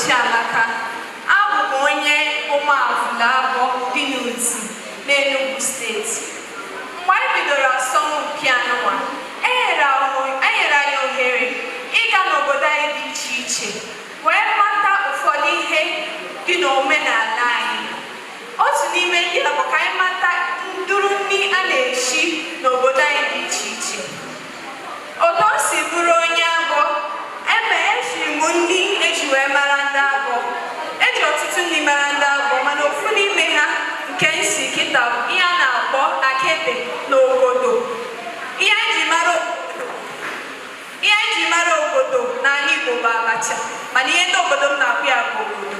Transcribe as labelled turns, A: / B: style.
A: Chiamaka. Abụ m onye Ụmụavụla Abọ dị n'Udi n'Enugu Steeti. Mgbe anyị bidoro asọmpi anụnwa, e nyere anyị ohere ịga n'obodo anyị dị iche iche wee mata ụfọdụ ihe dị n'omenala anyị. Otu n'ime ndị a bụ ka anyị mata nduru nri a na-eshi n'obodo anyị dị iche iche. Otu o si bụrụ onye Abọ, eme eshiri m nri eji wee mara ndị Abọ. Eji ọtụtụ nri mara ndị Abọ, mana ofu n'ime ha nke nsi kịta bụ ihe a na-akpọ akịdị na ogodo. Ihe anyị ji mara obodo n'ala Igbo bụ abacha, mana ihe ndị obodo m na-akpọ ya bụ ogodo.